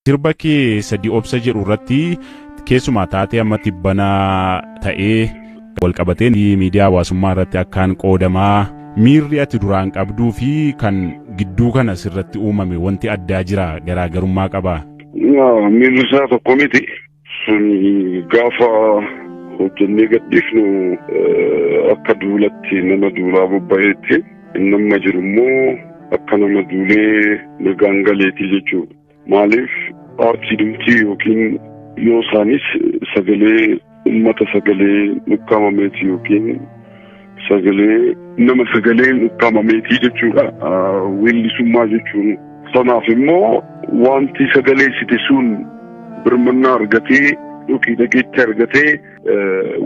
Sirba kee Sadii Obsa jedhu irratti keessumaa taatee amma tibbanaa ta'ee walqabatee miidiyaa hawaasummaa irratti akkaan qoodamaa, miirri ati duraan qabduu fi kan gidduu kana sirratti uumame wanti addaa jira, garaagarummaa qaba. Miirri isaa tokko miti. Sun gaafa hojjennee gadhiifnu akka duulatti nama duulaa bobba'eetti, inni amma jiru immoo akka nama duulee nagaan galeetii jechuudha. Maaliif, aartii dhumtii yookiin yoo isaanis sagalee uummata sagalee ukkaamameeti yookiin sagalee nama sagalee ukkaamameetii jechuudha. Weellisummaa jechuun. Sanaaf immoo wanti sagaleessite sun birmannaa argatee yookiin dhageetti argatee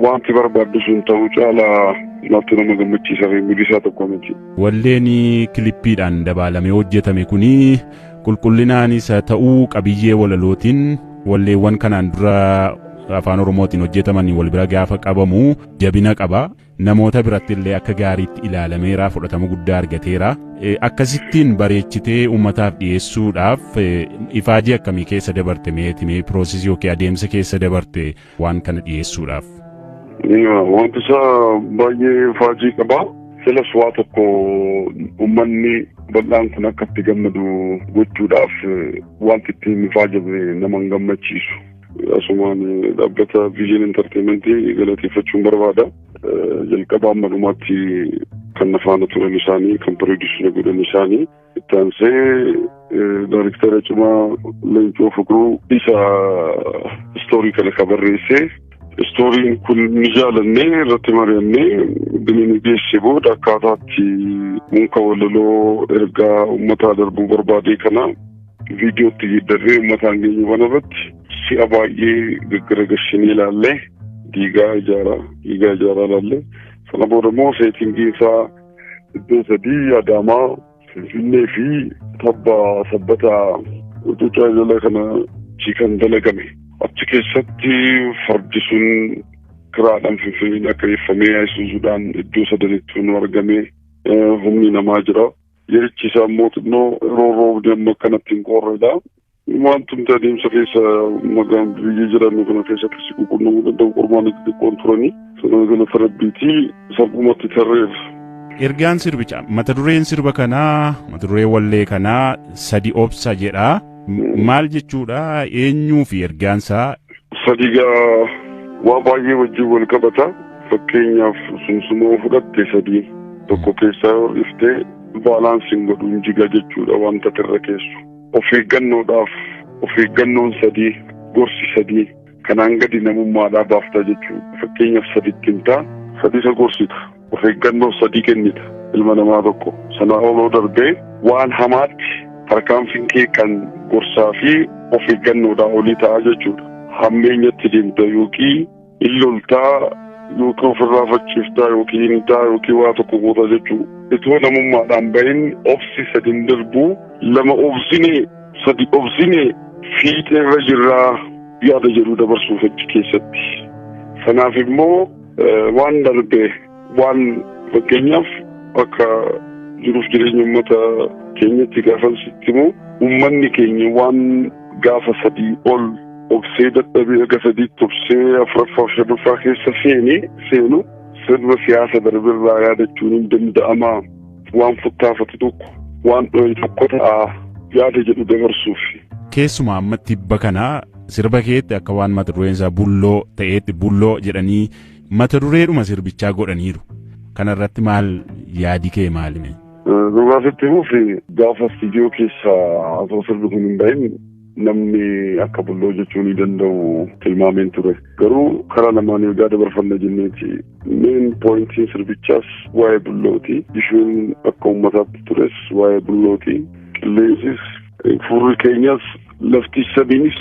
wanti barbaaddu sun ta'uu caalaa maaltu nama gammachiisa? Miirri isaa tokko miti. Walleen kilippiidhaan dabaalamee hojjetame kuni qulqullinaanis haa ta'uu qabiyyee walalootiin walleewwan kanaan dura afaan Oromootiin hojjetaman wal bira gaafa qabamu jabina qaba. Namoota biratti illee akka gaariitti ilaalameera, fudhatama guddaa argateera. Akkasittiin bareechitee uummataaf dhiyeessuudhaaf ifaajii akkamii keessa dabarte? Meetimee process yookiin adeemsa keessa dabarte waan kana dhiyeessuudhaaf? Wanti isaa baay'ee ifaajii qaba. Silas waa tokko uummanni bal'aan kun akka itti gammadu gochuudhaaf wanti ittiin ifaajame nama hin gammachiisu. Asumaan dhaabbata Vision Entertainment galateeffachuun barbaada. Jalqaba amma dhumaatti kan na faana turan isaanii, kan produce godhan isaanii. Itti aansee daayirektara cimaa Leencoo Fiqiruu isa story kana ka barreesse. Storyn kun ni jaalannee irratti mari'annee bilini geesse booda akkaataatti unka walaloo ergaa uummataa darbuu barbaade kana viidiyootti geeddarree uummataan geenyu kana irratti si'a baay'ee gaggaragalchinee ilaallee, diigaa ijaaraa diigaa ijaaraa ilaallee, sana booda immoo setting isaa iddoo sadii, Adaamaa, Finfinnee fi tabba Sabbata Cuucaa jala kana kan dalagame. Achi keessatti fardi sun kiraadhaan Finfinneen akka eeffamee Isuzuudhaan iddoo sadanitti nu argame, humni namaa jira. Yerichi isaa immoo xinnoo roobni amma akkanatti hin qorredha. Wantumti adeemsa keessa magaan biyya jiraannu kana keessatti si qunnamuu danda'u qormaanni xixiqqoon turanii, sana galata Rabbiitii salphumatti tarreera. Ergaan sirbicha, mata dureen sirba kanaa, mata duree wallee kanaa Sadi Obsa jedha. Maal jechuudha? Eenyuu fi ergaan isaa? Sadi gaa waa baay'ee wajjin wal qabata. Fakkeenyaaf, sumsumoo fudhatte, sadii tokko keessaa yoo dhiftee balanceiin godhuun jiga jechuudha wanta irra keessu. Of eeggannoodhaaf, of eeggannoon sadii, gorsi sadii kanaan gadi namummaadhaa baafta jechuudha. Fakkeenyaaf, saditti himtaa, sadii isa gorsita. Of eeggannoo sadii kennita ilma namaa tokko. Sana oloo darbee waan hamaatti tarkaanfiin kee kan gorsaa fi of eeggannoodhaa olii ta'a jechuudha. Hammeenyatti deemta yookiin illoltaa yookiin ofirraa fachiiftaa yookiin hintaa yookiin waa tokko goota jechuudha. Itoo namummaadhaan bahin obsi sadiin darbuu, lama obsine, sadi obsine, fiixeerra jirraa yaada jedhu dabarsuuf achi keessatti. Sanaaf immoo waan darbe, waan fakkeenyaaf akka jiruuf jireenya uummata keenyatti gaafa sitti himu, uummanni keenya waan gaafa sadii ol obsee dadhabee, aga sadiitti obsee afuraffaa fi shanaffaa keessa seenu sirna siyaasa darbirraa yaadachuun hin danda'ama, waan futtaafatu tokko, waan dho'e tokko ta'a yaada jedhu dabarsuuf. Keessumaa amma tibba kana sirba keetti akka waan mata dureen isaa bulloo ta'eetti bulloo jedhanii mata dureedhuma sirbichaa godhaniiru. Kana irratti maal yaadi kee maalime? Dhugaa sitti himuuf, gaafa istiidiyoo keessa osoo sirbi kun hin bahin namni akka bulloo jechuu ni danda'u tilmaameen ture. Garuu karaa lamaan ergaa dabarfanna jenneeti. Main pointiin sirbichaas waa'ee bullooti. Ishuun akka uummataatti tures waa'ee bullooti. Qilleensis, furri keenyas, lafti sadiinis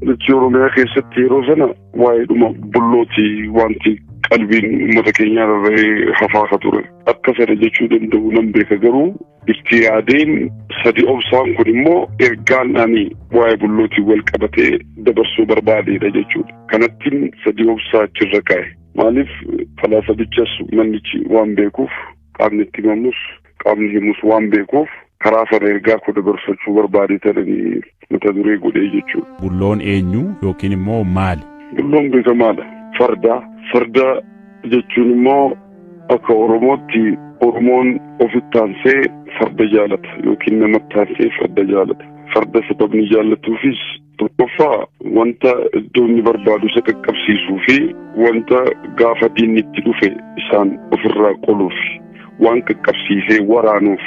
dachee Oromiyaa keessatti yeroo sana waa'eedhuma bullooti wanti qalbiin uummata keenyaa rarra'ee hafaa ka ture. Akka sana jechuu danda'u nan beeka, garuu itti yaadeen sadi obsaan kun immoo ergaan ani waa'ee bullootiin wal qabatee dabarsuu barbaadeedha jechuudha. Kanattiin sadi obsaa achirra kaa'e. Maaliif, falaasabichas mannichi waan beekuuf, qaamni itti himamus qaamni himus waan beekuuf, Karaa sana ergaa koo dabarsachuu barbaade ta'anii mata duree godhee jechuudha. Bulloon eenyu yookiin immoo maali? Bulloon beekamaadha. Farda. Farda jechuun immoo akka Oromootti Oromoon ofitti aansee farda jaalata yookiin namatti aansee farda jaalata. Farda sababni jaallatuufis tokkoffaa wanta iddoo inni barbaadu isa qaqqabsiisuu fi wanta gaafa diinni itti dhufe isaan ofirraa qoluuf, waan qaqqabsiisee waraanuuf,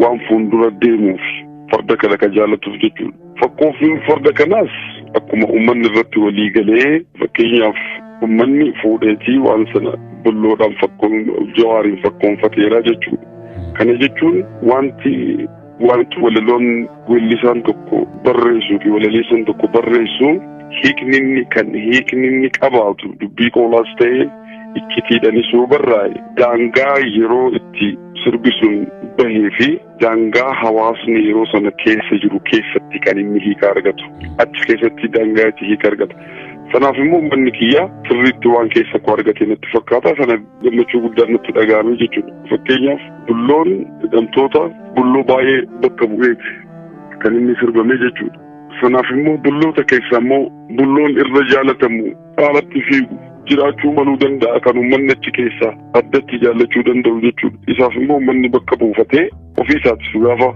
waan fuuldura deemuuf farda kana kan jaallatuuf jechuudha. Fakkoofiin farda kanaas akkuma uummanni irratti walii galee, fakkeenyaaf uummanni fuudheetii waan sana bulloodhaan fakkoon Jawaariin fakkoonfateera jechuudha. Kana jechuun wanti walaloon weellisaan tokko barreessuu fi walaleessaan tokko barreessu hiikni inni kan hiikni inni qabaatu dubbii qoolaas ta'ee iccitiidhaanis yoo barraa'e daangaa yeroo itti sirbi sun bahee fi daangaa hawaasni yeroo sana keessa jiru keessatti kan inni hiika argatu. Achi keessatti daangaa itti hiika argata. Sanaaf immoo uummanni kiyya sirriitti waan keessa koo argate natti fakkaata. Sana gammachuu guddaan natti dhaga'ame jechuudha. Fakkeenyaaf bulloon hidhamtoota bulloo baay'ee bakka bu'eeti kan inni sirbame jechuudha. Sanaaf immoo bulloota keessaa immoo bulloon irra jaalatamu caalatti fiigu jiraachuu maluu danda'a kan uummanni achi keessaa addatti jaallachuu danda'u jechuudha. Isaaf immoo uummanni bakka buufatee ofii isaatis gaafa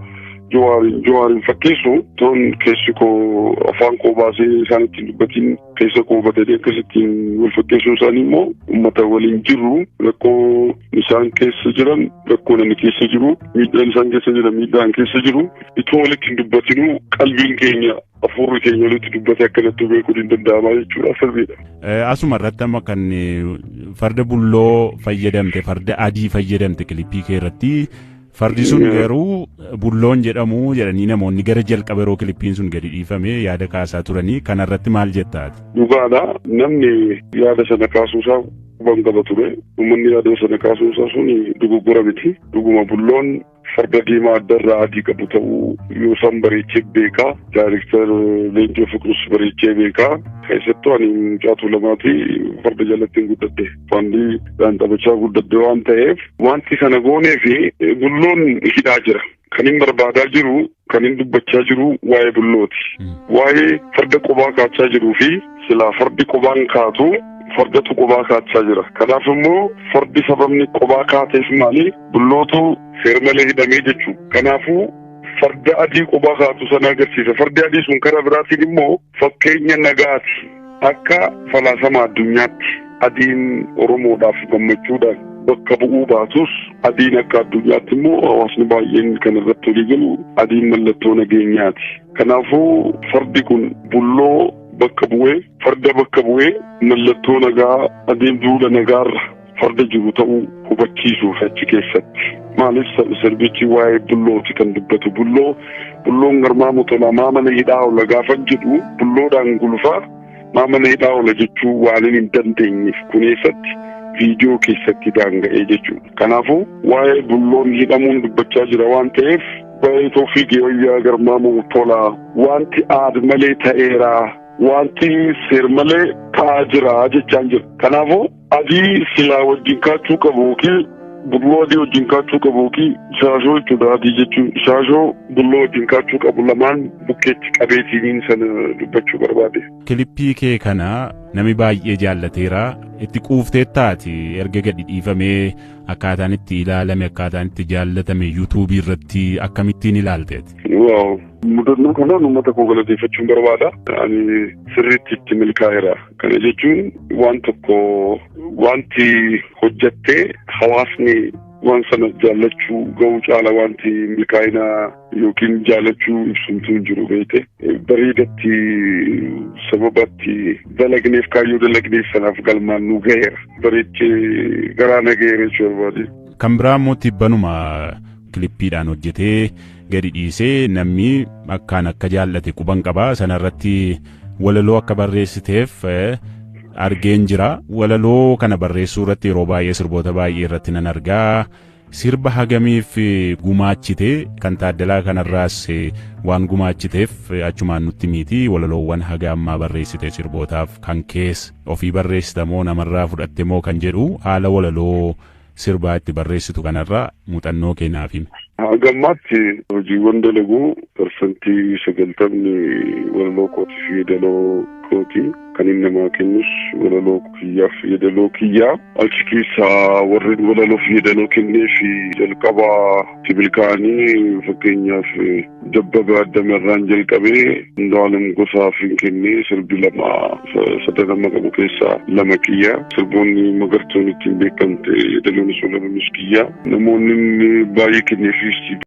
Jawaariin fakkeessu toon keessi koo afaan koo baasee isaan ittiin dubbatiin keessa koo batanii akkasittiin wal fakkeessuun isaanii immoo uummata waliin jiru, rakkoo isaan keessa jiran rakkoo namni keessa jiru, miidhaan isaan keessa jiran miidhaan keessa jiru, itoo walitti hin dubbatinuu qalbiin keenya hafuurri keenya walitti dubbate akkanatti beekuun hin danda'amaa jechuudha, sirriidha. Asuma irratti amma kan farda bulloo fayyadamte, farda adii fayyadamte kilipii kee irratti, fardi sun garuu bulloon jedhamu jedhanii namoonni gara jalqaba yeroo kilipiin sun gadi dhiifame yaada kaasaa turanii, kanarratti maal jettaati? Dhugaadha, namni yaada sana kaasuusaa quban qaba ture. Uummanni yaada sana kaasuusaa sun dogoggora miti. Dhuguma bulloon farda diimaa addarraa adii qabu ta'uu yoo isaan bareechee beekaa. Daayirektar Leencoo Fiqirus bareechee beekaa. Keessattuu ani mucaa Tuulamaati, farda jalatti hin guddadhe. Fandii dhaan taphachaa guddadhe waan ta'eef wanti sana goonee fi bulloon hidhaa jira. Kan hin barbaadaa jiru, kan hin dubbachaa jiru waa'ee bullooti. Waa'ee farda qobaa kaachaa jiruu fi silaa fardi qobaan kaatu fardatu qobaa kaachaa jira. Kanaaf immoo fardi sababni qobaa kaateef maali? Bullootu seer malee hidhamee jechuudha. Kanaafuu farda adii qobaa kaatu sana agarsiisa. Fardi adii sun karaa biraatiin immoo fakkeenya nagaati. Akka falaasama addunyaatti adiin Oromoodhaaf gammachuudhaan bakka bu'uu baatus, adiin akka addunyaatti immoo hawaasni baay'een kan irratti walii galu adiin mallattoo nageenyaati. Kanaafuu fardi kun bulloo bakka bu'ee, farda bakka bu'ee mallattoo nagaa, adiin duudha nagaarra farda jiru ta'uu hubachiisuuf achi keessatti. Maaliif sirbichi waa'ee bullooti kan dubbatu, bulloo bulloon garmaamu tola maa mana hidhaa oola gaafa jedhu, bulloodhaan gulufaa maa mana hidhaa oola jechuu waan hin dandeenyeef kun eessatti viidiyoo keessatti daanga'ee jechuudha. Kanaafuu waa'ee bulloon hidhamuun dubbachaa jira waan ta'eef baay'ee fiigee wayyaa garmaamu tola wanti aad malee ta'eera, wanti seer malee ta'aa jira jechaan jira. Kanaafuu adii silaa wajjin kaachuu qabu yookiin bulloo adii wajjin kaachuu qabu yookiin shaashoo jechuudha, adii jechuun shaashoo bulloo wajjin kaachuu qabu lamaan bukkeetti qabeetiin sana dubbachuu barbaade. Kilippii kee kana nami baay'ee jaallateera. Itti quuftee taati erga gadi dhiifamee akkaataan itti ilaalame, akkaataan itti jaallatame yuutuubii irratti akkamittiin ilaalteeti? Waaw! Mudannoo kanaan uummata koo galateeffachuun barbaada. Ani sirriitti itti milkaa'eera. Kana jechuun waan tokko wanti hojjattee hawaasni waan sana jaallachuu ga'uu caala wanti milkaa'ina yookiin jaallachuu ibsumtuu hin jiru beekte. Bareedatti sababatti dalagneef, kaayyoo dalagneef sanaaf galmaan nu ga'eera. Bareechee garaa na ga'eera jechuu barbaade. Kan biraa immoo tibbanuma kilippiidhaan hojjetee gadi dhiisee namni akkaan akka jaallate quban qaba. Sanarratti walaloo akka barreessiteef argeen jira. Walaloo kana barreessuu irratti yeroo baay'ee sirboota baay'ee irratti nan argaa. Sirba hagamiif gumaachite, kan Taaddalaa kanarraas waan gumaachiteef achumaan nutti miti, walaloowwan haga ammaa barreessite sirbootaaf kan keessa ofii barreessita moo namarraa fudhatte moo kan jedhu, haala walaloo sirbaa itti barreessitu kanarraa muuxannoo kee naaf himi. Hanga ammaatti hojiiwwan dalaguu 90% walaloo kootii fi yeedaloo kooti. Kan inni namaa kennus walaloo kiyyaa fi yeedaloo kiyyaa. Achi keessaa warreen walaloo fi yeedaloo kennee fi jalqaba tibilkaanii, fakkeenyaaf Dabbaba Addamarraan jalqabee Andu'aalem Gosaaf hin kennee, sirbi lama sadan amma qabu keessaa lama kiyya. Sirboonni Magartuun ittiin beekamte yeedaloonis walaloonis kiyya. Namoonni baay'ee kenneefis